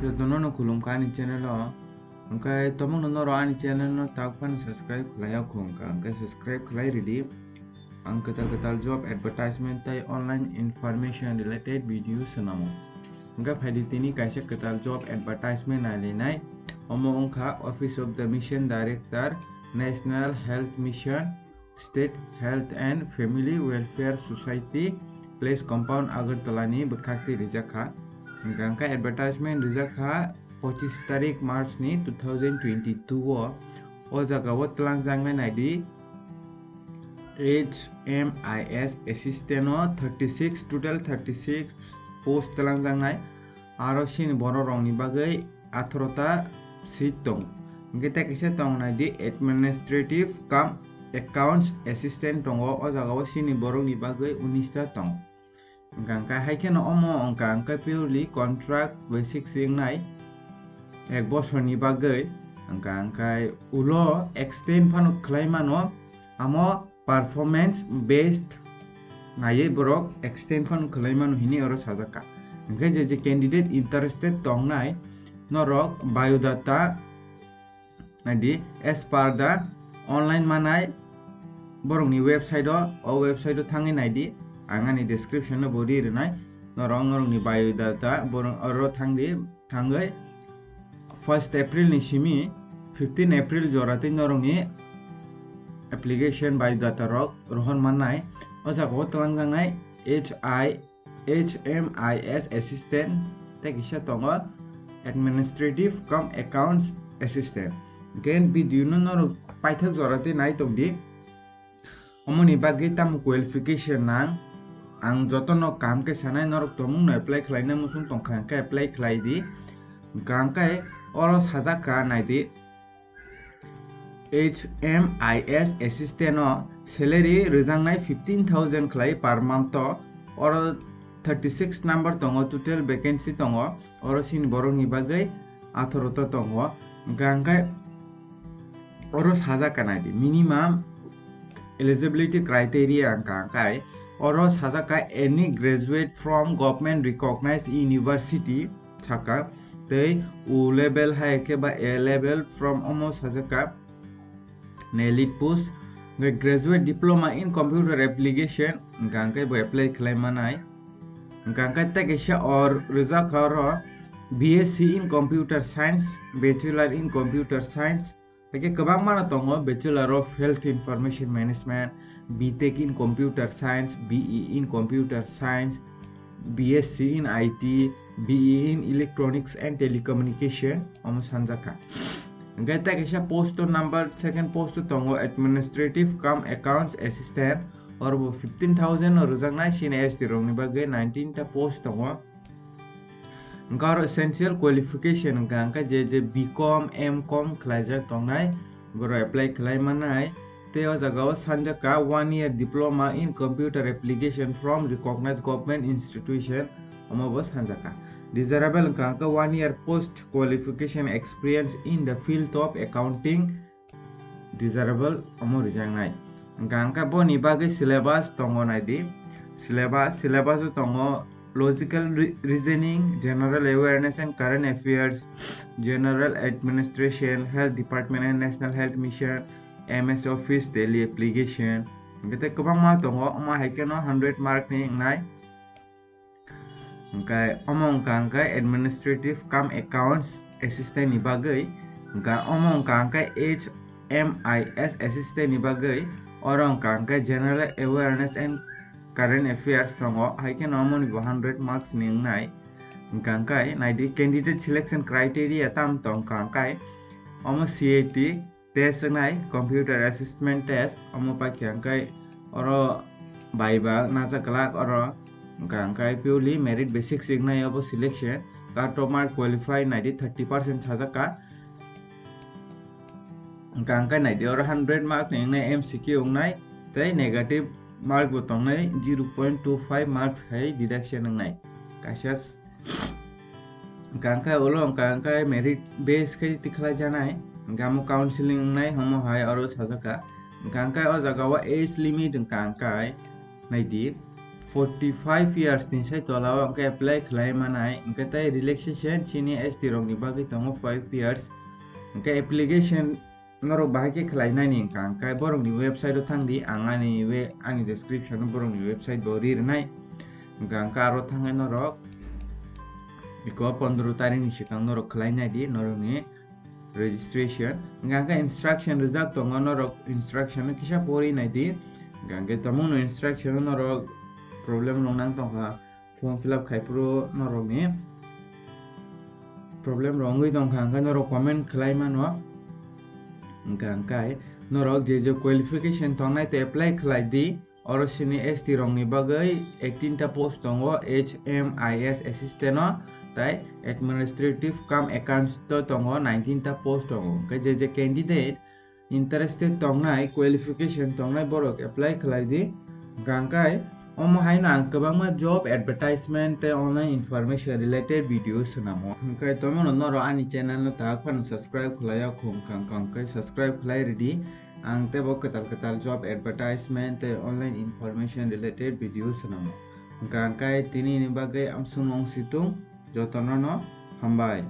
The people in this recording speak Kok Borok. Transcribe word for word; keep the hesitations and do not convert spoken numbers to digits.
Jotono no khulumkha ani channel o. Hwnkhe tomongno norok ani channel no tak phano subscribe khlai ya kho wngkha, hwnkhe subscribe khlai ridi. Ang kwtal kwtal job advertisement tei online information related video swnamo. Hwnkhe phaidi tini kaisa kwtal job advertisement nailainai. Omo wngkha Office of the Mission Director, National Health Mission, State Health and Family Welfare Society, Place Compound, Agartala ni bwkhak twi rijak kha. Hwnkha hwnkhe advertisement rijak kha pochis tarik March ni two thousand twenty-two o. O jaga o twlangjaknai naidi H M I S assistant o thirty six, total thirty six post twlangjaknai. Aro chini borok rokni bagwi atharo ta seat tongo. Hwnkhe tei kaisa tongo naidi administrative cum accounts assistant tongo, o jaga o chini borokni bagwi unis ta tongo. Hwnkha hwnkhe hai kheno omo wngkha hwnkhe purely contract basis wngnai ek bosorni bagwi. Hwnkha hwnkhe ulo extend phano khlai mano, amo performance based naiwi borok extend phano khlai mano hinwi oro sajak kha. Hwnkhe je je candidate interested tongnai norok biodata naidi as per the online manai borokni website o, o website o thangwi naidi, ang ani description o bo ri rwnai, norok norokni biodata borok oro thangdi, thangwi first April ni simi fifteen April jora twi norokni application biodata rok rohor mannai. O jaga o twlangjaknai H I, H M I S assistant tei kisa tongo administrative cum accounts assistant. Hwnkhe video no norok paithak jora twi nai tongdi. Omoni bagwi tamo qualification nang? Ang jotono kaham khe sanai, norok tongmungno apply khlaina muchung tongkha hwnkhe apply khlai di. Hwnkha hwnkhe oro sajak kha naidi, H M I S assistant o salary rwjaknai fifteen thousand khlai per month o. Oro thirty six number tongo, total vacancy tongo. Oro chini borokni bagwi atharo ta tongo. Hwnkha hwnkhe oro sajak kha naidi minimum eligibility criteria hwnkha hwnkhe oro sajak kha any graduate from government recognized university saka tei O level hai khe ba A level from omo sajak kha. Nelit post hwnkhe graduate diploma in computer application hwnkha hwnkhe bo apply khlai manai. Hwnkha hwnkhe tei kaisa or rijak kha oro B S C in computer science, bachelor in computer science, hai khe kwbangma no tongo bachelor of health information management, B tech in computer science, B E in computer science, B S C in I T, B E in electronics and telecommunication omo sanjak kha. Hwnkhe tei kaisa post o number second post o tongo administrative cum accounts assistant, oro bo fifteen thousand no rwjaknai, chini S T rokni bagwi nineteen ta post tongo. Hwnkhe oro essential qualification hwnkha hwnkhe je je B com, M com khlaijak tongnai borok apply khlai mannai. Tei o jaga o sanjak kha one year diploma in computer application from recognized government institution, omo bo sanjak kha. Desirable hwnkha hwnkhe one year post qualification experience in the field of accounting, desirable omo rijaknai. Hwnkha hwnkhe boni bagwi syllabus tongo naidi. Syllabus, syllabus o tongo logical re-, reasoning, general awareness and current affairs, general administration, health department and national health mission, M S office, daily application. Hwnkhe tei kwbangma tongo, omo hai kheno hundred mark ni wngnai. Hwnkhe omo wngkha hwnkhe administrative cum accounts assistant ni bagwi, hwnkhe omo wngkha hwnkhe H M I S assistant ni bagwi, oro wngkha hwnkhe general awareness and current affairs tongo, hai kheno omo ni bo hundred marks ni wngnai. Hwnkha hwnkhe naidi candidate selection criteria tam tongkha hwnkhe omo C A T test wngnai, computer assessment test, omo paikha hwnkhe oro viva najak glak oro, hwnkha hwnkhe purely merit basis wngnai obo selection, cut off mark qualify naidi thirty percent sajak kha, hwnkha hwnkhe naidi oro hundred mark ni wngnai M C Q wngnai, tei negative mark bo tongnai zero point two five marks khai deduction wngnai, kaisa Hwnkha hwnkhe ulo hwnkha hwnkhe merit base khe tikhlai janai, hwnkhe amo counseling wngnai omo hai oro sajak kha. Hwnkha hwnkhe o jaga o age limit hwnkha hwnkhe naidi forty five years ni sai tola o hwnkhe apply khlai manai, hwnkhe tei relaxation chini S T rok ni bagwi tongo five years, hwnkhe application norok bahai khe khlai nai ni hwnkha hwnkhe borok ni website o thang di, ang ani we-, ani description o borok ni website bo ri rwnai, hwnkha hwnkhe aro thang khe norok iko pondro tarik ni swkang norok khlai nai di norok ni registration. Hwnkha hwnkhe instruction rijak tongo, norok instruction no kisa pori nai di. Hwnkha hwnkhe tamo no instruction no norok problem rok nang tongkha, form fill up khai phuru norok ni problem rok wngwi tongkha, hwnkhe norok comment khlai mano. Hwnkha hwnkhe norok je je qualification tongnai tei apply khlai di. Oro sini S T rokni bagwi eighteen ta post tongo, H M I S assistant o, tai administrative cum accounts o tongo, nineteen ta post tongo. Hwnkhe je je candidate interested tongnai, qualification tongnai borok apply khlai di. Hwnkhe omo haino ang kwbangma job advertisement tei online information related video swnamo. Hwnkhe tomono norok ani channel no tak phano subscribe khlai ya khum, hwnkha hwnkhe subscribe khlai ridi. Ang teibo kwtal kwtal job advertisement tei online information related video swnamo. Hwnkha hwnkhe tini ni bagwi amswk wng situng, jotono no hambai.